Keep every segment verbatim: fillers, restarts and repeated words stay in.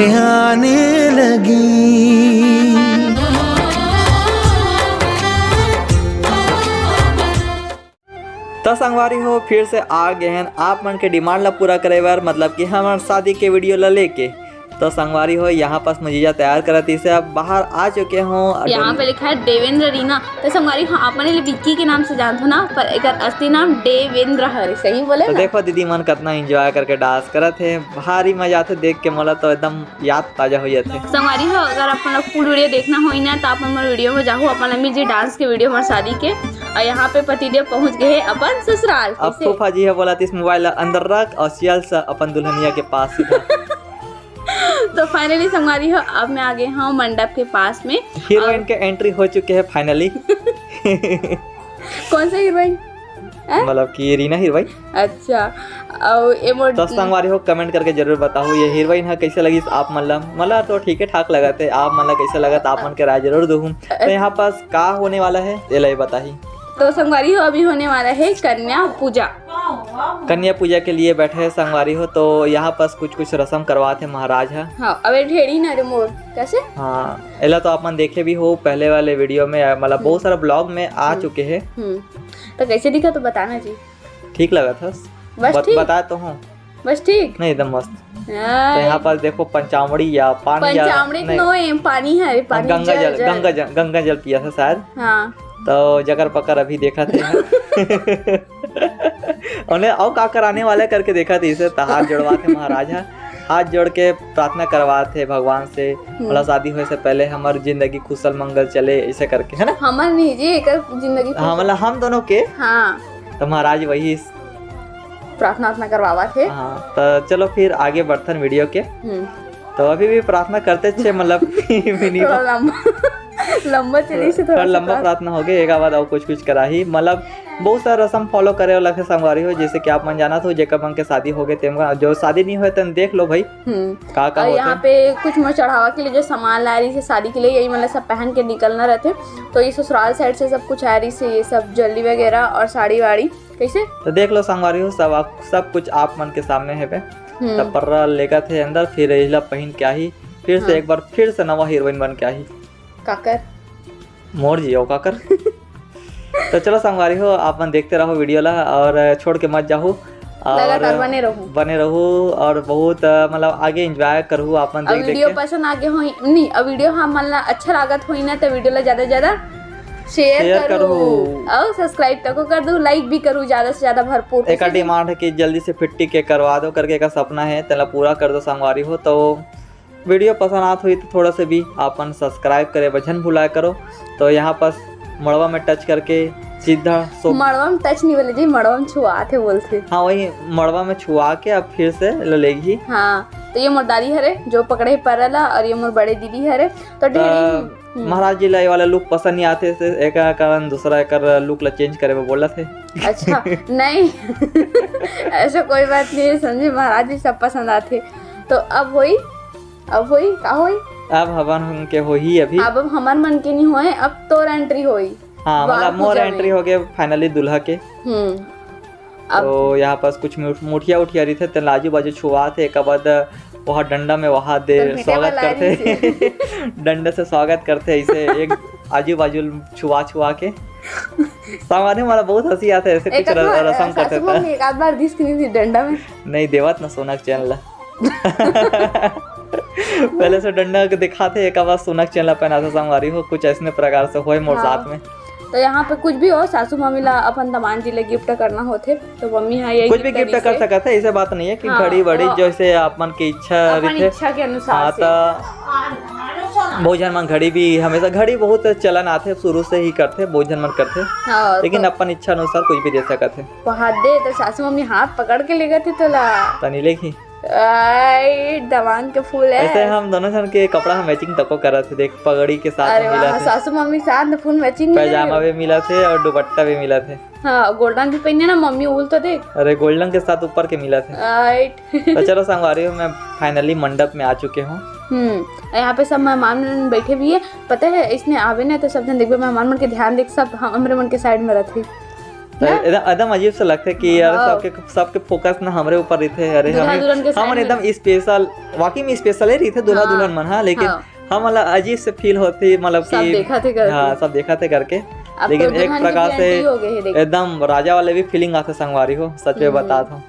आने लगी। त संगवारी हो, फिर से आ गए हैं आप मन के डिमांड ला पूरा करे बर, मतलब कि हमार शादी के वीडियो ला लेके। तो संगवारी हो, यहाँ पास मैं जीजा तैयार करत इसे अब बाहर आ चुके हों। यहाँ पे लिखा है देवेंद्र रीना। तो संगवारी हो, आप मन ले विक्की के नाम से जानत हो ना, पर एकर असली नाम देवेंद्र हरे। सही बोले तो ना? देखो दीदी मन कितना एंजॉय करके डांस करत हे, भारी मजा आथे देख के, मोला तो एकदम याद ताजा हो जाथे। संगवारी हो, अगर आप मन ला फुल वीडियो देखना होई ना, तो आप मन मोर वीडियो में जाहू, अपन अम्मी जी डांस के वीडियो हमार शादी के। और यहाँ पे पतिदेव पहुँच गए हैं अपन ससुराल। अब कैसे? फूफा जी हे बोला, "इस मोबाइल ला अंदर रख और चल सा अपन दुल्हनिया के पास सीधा।" तो फाइनली संगवारी हो, अब मैं आ गए हूँ मंडप के पास में। हीरोइन और के एंट्री हो चुके है फाइनली। कौन सा हीरोइन? हैं? मतलब कि रीना हीरोइन। अच्छा, और ये मोर तो संगवारी हो, कमेंट करके जरूर बताओ ये हीरोइन है कैसे लगी आप मन ला। मला तो ठीक है ठाक लगा थे, आप मन ला कैसे लगा, आप मन के राय जरूर दूँ। तो यहाँ पास का होने वाला है, ये लाई बताही। तो संगवारी हो, अभी होने वाला है कन्या पूजा। कन्या पूजा के लिए बैठे हैं संगवारी हो, तो यहाँ पास कुछ कुछ रस्म करवात हे महाराज ह। हाँ, अबे ढेरी ना रे मोर, कैसे? हाँ, एला तो आप मन देखे भी हो पहले वाले वीडियो में, मतलब हम्म। बहुत सारा ब्लॉग में आ हम्म। चुके हैं। हम्म, तो कैसे दिखा तो बताना जी। ठीक लगा था। बस बत-, ठीक? बता तो हूँ। बस ठीक? नहीं, एकदम मस्त। हाँ। तो यहाँ पास देखो पंचामड़ी या पानी या पंचामड़ी नहीं। नोए, पानी है, पानी गंगा जल, जल, जल। गंगा जल, गंगा जल पिया था शायद। हाँ। तो जकर पकर अभी देखा थे। उन्हें अउ का कराने वाला करके देखा थे इसे, तो हाथ जोड़वा थे महाराज ह। हाथ जोड़ के प्रार्थना करवा थे भगवान से, हम्म। मतलब शादी होए से पहले हमारी जिंदगी कुशल मंगल चले, ऐसे करके, है ना? हमार नहीं जी, एकर जिंदगी हाँ, कुशल। मतलब हम दोनों के। हाँ। तो महाराज वही प्रार्थना उतना करवावत हे। हाँ, तो चलो फिर आगे बढ़थन वीडियो के। हम्म। तो अभी भी प्रार्थना करते छे, मतलब, मिनिमम थोड़ा लंबा, लंबा चलिस हे, थोड़ा थोड़ा सा लंबा प्रार्थना। प्रार्थना हो गए, एक बाद और कुछ कुछ कराही, मतलब, बहुत सारा रस्म फॉलो करे वाला के संगवारी हो, जैसे कि आप मन जानत हो, जेकर मन के शादी हो गए, तेमन जो शादी नहीं होए, तेन देख लो भाई, हम्म। का का और होथे। यहाँ पे कुछ मोर चढ़ावा के लिए जो सामान लाए रहिस हे शादी के लिए, यही मतलब सब पहन के निकलना रहथे। तो ये ससुराल साइड से सब कुछ आए रहिस हे, ये सब ज्वेलरी वगैरह और साड़ी वाड़ी। कैसे? तो देख लो संगवारी हो, सब आप, सब कुछ आप मन के सामने हेबे। हम्म। तब पर्रा लेगत हे अंदर, फिर एला पहिन के आही, फिर से हाँ। एक बार फिर से नवा हीरोइन बन के आही। काकर? मोर जियो काकर। तो चलो संगवारी हो, आप मन देखते रहो वीडियो ला और छोड़ के मत जाहू। और लगातार बने रहू। बने रहू और बहुत, अ, मतलब आगे एंजॉय करहू आप मन अब देख देख वीडियो के। पसंद आगे होई, नहीं, अब वीडियो हम मन ला अच्छा लागत होई ना, तो वीडियो ला ज्यादा से ज्यादा शेयर शेयर करू। करू। और सब्सक्राइब तको कर दू, लाइक भी करू ज्यादा से ज्यादा भरपूर। एकर कैसे भी डिमांड है कि जल्दी से फिट्टी के करवा दो करके एकर सपना है, तेला पूरा कर दो संगवारी हो। तो वीडियो पसंद आत होई तो थोड़ा से भी आपन सब्सक्राइब करे बर झन भुलाए करो। तो यहाँ पास मड़वा में टच करके सीधा सो मड़वा में टच नहीं बोले जी, मड़वा में छुआत हे बोलथे। हाँ, वही मड़वा में छुआ के अब फिर से ले लेगी। हाँ, तो ये मोर दादी हरे जो पकड़े हे पर्रा ला, और ये मोर बड़े दीदी हरे। तो त ढेरी हम्म। महाराज जी ला ये वाला लुक पसंद नहीं आते, से एकर कारण दूसरा एकर लुक ला चेंज करे बर बोलत हे। अच्छा, नहीं। ऐसा कोई बात नहीं है, समझे, महाराज जी सब पसंद आते। तो अब होई, अब होई, का होई? अब हमन के होही अभी। अब, अब हमर मन के नहीं होए, अब तोर एंट्री होई। हाँ, वाह, मतलब मोर पूजा में। एंट्री हो गए फाइनली दूल्हा के। हम्म। अब तो यहाँ पास कुछ मुठ-, मुठिया उठिया रहिथे, तेन ला आजू बाजू छुआत हे, एकर बाद वहाँ डंडा में वहाँ दे तो भेंटे स्वागत वाला करथे। रहिथे। डंडा से स्वागत करथे, ऐसे एक आजू बाजू छुआ छुआ के। सामने वाला बहुत हंसी आथे, ऐसे एक कुछ आध र-, बार, रसम सासू करथे माँ त। ने एक आध बार दिस के नहीं थी डंडा में। नहीं देवत ना सोना के चैन ला। पहले से डंडा के दिखाथे, एक आवाज सोना के चैन ला पहनाथे संगवारी हो, कुछ ऐसने प्रकार से होए मोर हाँ। साथ में। तो यहाँ पे कुछ भी हो, सासू मम्मी ला अपन दमांद जी ला गिफ्ट करना होथे, तो मम्मी हाँ ये कुछ भी गिफ्ट गिफ्ट करिस कर हे। सकत है, ऐसे बात नहीं है कि हाँ, घड़ी वड़ी हाँ। जैसे आप मन की इच्छा अपन रहिथे। इच्छा के अनुसार हाँ, से। तो बहुत झन मन घड़ी भी, हमेशा घड़ी बहुत चलन आथे, शुरू से ही करथे, बहुत झन मन करथे। हाँ, लेकिन तो अपन इच्छा अनुसार कुछ भी दे सकत है। वहाँ दे तो सासू मम्मी हाथ पकड़ के ले गए थे तोला। तनी लेखी। आई, दमांद के फूल है। ऐसे हम दोनों झन के कपड़ा ह मैचिंग तको करत हे, देख पगड़ी के साथ अरे मिला वाह, थे। सासू मम्मी साथ में फुल मैचिंग मिला पैजामा थे। भी मिला थे और दुपट्टा भी मिला थे। हाँ, गोल्डन भी पहने ना मम्मी, उल तो देख। अरे गोल्डन के साथ ऊपर के मिला थे। राइट। तो चलो संगवारी हो, मैं फाइनली मंडप में आ चुके हूँ। हम्म, यहाँ पे सब मेहमान बैठे भी है। पता है इसने आवे ना तो सब जन देखबे मेहमान मन के ध्यान देख सब हम, हमरे मन के साइड में रहते। तो ना? एकदम, एकदम अजीब से लगथे कि यार, हाँ। सबके, सबके फोकस ना हमरे ऊपर रहिथे। अरे, दूल्हा हमन, दुल्हन के हमन side में। एकदम स्पेशल, वाकई में स्पेशल ही रहिथे दूल्हा हाँ। दुल्हन मन, हाँ, लेकिन हाँ। हमन ला अजीब से फील होथे, मतलब सब कि देखत हे करके। हाँ, सब देखत हे करके। अब लेकिन तो एक दुल्हन के प्रकार भी से entry हो गए हे, देख। एकदम राजा वाले भी फीलिंग आथे संगवारी हो, सच में हम्म। बतात हँव।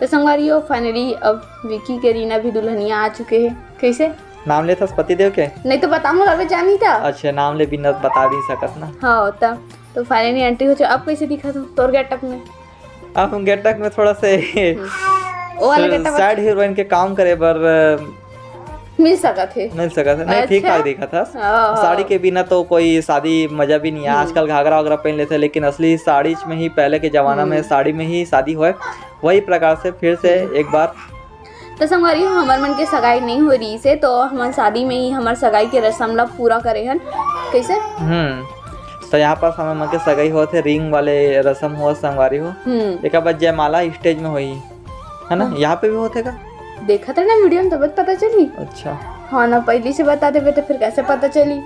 तो संगवारी हो, finally अब विकी के रीना भी दुल्हनिया आ चुके हे। कैसे? नाम लेथस पति देव के? नहीं तो बताहूँ, अबे जानी था। अच्छा, नाम ले बिना बता भी सकत ना। हाँ, त, तो finally entry हो चुके। अब कैसे दिखत हँव तोर getup में? अब हम getup में थोड़ा से हम्म। ओ वाला getup side heroine के काम करे बर, अ, मिल सकत हे। मिल सकत हे। नहीं, अच्छा। ठीक ठाक दिखत हस। हाँ, हाँ। साड़ी के बिना तो कोई शादी मजा भी नहीं है। हम्म। आजकल घाघरा वगैरह पहन लेथे, लेकिन असली साड़ी में ही, पहले के जमाना में हम्म। साड़ी में ही शादी होय, वही प्रकार से फिर से हम्म। एक बार। तो संगवारी हो, हमर मन के सगाई नहीं हो रही से, तो हमन शादी में ही हमर सगाई के रस्म ला पूरा करे हन। कैसे? हम्म, तो यहाँ पास हमर मन के सगाई होत हे, ring वाले रस्म होत संगवारी हो। हम्म। एक बार जयमाला stage में होई, है ना? हाँ। यहाँ पे भी होत हे का? देखत रहे ना video में, तब पता चली। अच्छा। हाँ ना, पहली से बता देबे तो फिर कैसे पता चली?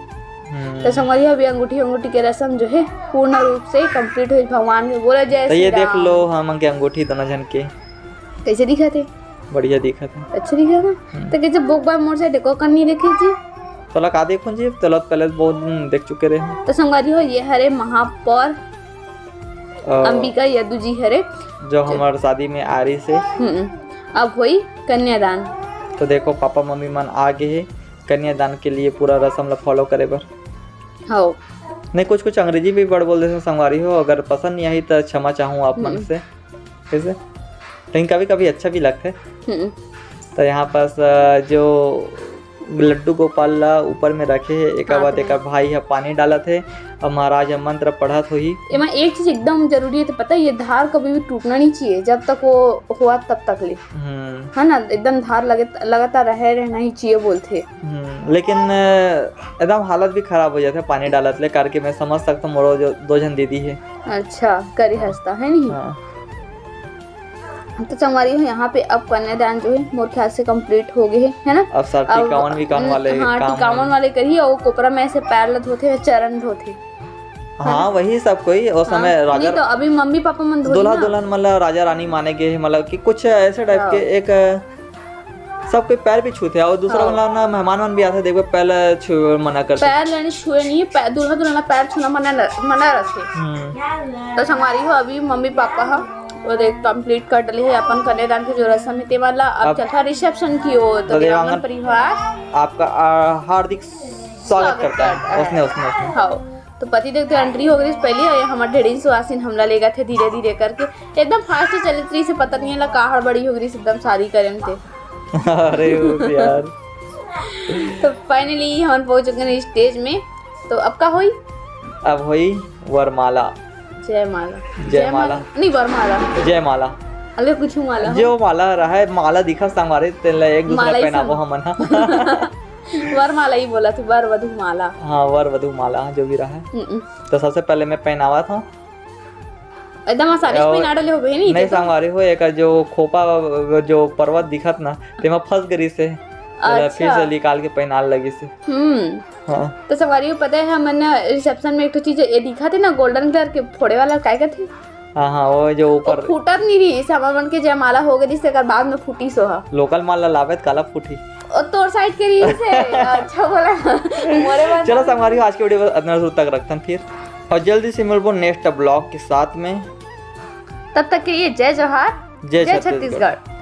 हम्म। तो संगवारी हो, अभी अंगूठी, अंगूठी के रस्म जो है पूर्ण रूप से complete हुई। भगवान के बोला, "जय तो श्री ये देख राम।" लो, हमन के अंगूठी दोनों झन के। कैसे दिखत हे? बढ़िया दिखत हे। अच्छा दिखत हे? हम्म। तो कैसे बोक बाय मोर से देखो, कन्नी देखे जी? तोला का देखूं जी? तोला तो पहले बहुत दिन देख चुके रहे हूँ। तो संगवारी हो, ये हरे महापौर अ, अंबिका यदु जी हरे। जो जो हमार शादी में आ रही से। हम्म, अब होई कन्यादान। तो देखो, पापा मम्मी मन आ गए हे कन्यादान के लिए पूरा रस्म ला follow करे बर। हाँ। नहीं, कुछ कुछ अंग्रेजी भी बड़ बोल देथे संगवारी हो, अगर पसंद नहीं आई तो क्षमा चाहूँ आप मन हम्म। से। कैसे? लेकिन कभी-कभी अच्छा भी लगथे। हम्म। तो यहाँ पास, अ, जो लड्डू गोपाल ला ऊपर में रखे हे, एकर हाँ, बाद तो एकर भाई ह पानी डालत हे, अउ महाराज ह मंत्र पढ़त होही। एमा एक चीज एकदम जरूरी है, तो पता है, ये धार कभी भी टूटना नहीं चाहिए, जब तक वो हुआ तब तक ले, हम्म। है ना, एकदम धार लगे, लगातार रहे, रहना ही चाहिए बोलथे। हम्म, लेकिन, अ, एकदम हालत भी खराब हो जाथे पानी डालत ले, करके मैं समझ सकता हूँ, मोरो जो दो झन दीदी हे। अच्छा, करे हंसता है नहीं? हाँ। तो संगवारी हो, यहाँ पे अब कन्यादान जो है, मोर ख्याल से complete हो गए है, है ना? अब सब अब, टिकावन विकावन वाले हाँ, काम टिकावन वाले। वाले करिए, और कोपरा में ऐसे पैर ल धोथे, चरण धोथे, है हाँ, ना? वही सब कोई, उस हाँ, समय राजा नहीं तो अभी मम्मी पापा मन धोही दूल्हा ना। दुल्हन मतलब राजा रानी माने गए हैं, मतलब कि कुछ ऐसे type हाँ। के एक, अ, सब कोई पैर भी छूथे, और दूसरा हाँ। वाला ना मेहमान मन भी आथे, देखबे पैर छू मना करथे। पैर लेने छुए नहीं, पै-, दूल्हा दुल्हन ला पैर छूना मना न-, मना रथे। हम्म। तो संगवारी हो, अभी मम्मी पापा ह वो देख complete कर डले हे अपन कन्यादान के जो रस्म हे ते वाला। अब अब चलता reception की ओर, तो तो देवांगन देवांगन परिवार आपका, आ, हार्दिक स्वागत स्वागत करता है। करता है। उसने, उसने, उसने। हाँ। तो पति देव तो entry हो गई पहले, और हमर ढेढ़िन सुवासिन हमला लेगत हे धीरे धीरे करके, एकदम fast चलत रही से, पता नहीं ला का हड़बड़ी हो गई से, एकदम शादी करे में ते। अरे उस यार। तो finally हमन पहुंच चुके हैं stage में, तो अब का होई? अब होई वरमाला। जयमाला। जयमाला। जयमाला। नहीं, वरमाला। जयमाला। अले कुछ माला हो। जो माला रहा है, माला दिखा संगवारी, तेला एक दूसरा माला ही पहनाबो संग। हमन हा। वरमाला ही बोला तू, वर वधु माला। हाँ, वर वधु माला, जो भी रहा है। हम्म। तो सबसे पहले मैं पहनावा था। एकदम आसानी से और पहना डाले हो बहिनी, नहीं, तो संगवारी हो, एकर जो खोपा, जो पर्वत दिखत ना, तेमा फंस गरी से। तेला फिर अच्छा। से निकाल के पहनाल लगी से। हम्म। हाँ। तो संगवारी हो, पता है, हमन ना reception में एक ठो चीज ये दिखा थे ना, golden colour के फोड़े वाला, काय कहते? हाँ, हाँ, वो जो वो ऊपर फूटत नहीं रही, इसे हमन मन के जयमाला हो गई, तेकर बाद में फूटी सो हा। Local माल ला लावे त काला फूटी। ओ, तोर side के रही से। अच्छा बोला। मोरे मन चलो संगवारी हो, आज के video बस अतना दूर तक रखथन फिर, और जल्दी से मिलबो next vlog के साथ में। तब तक के लिए जय जोहार, जय जय छत्तीसगढ़। छत्तीसगढ़।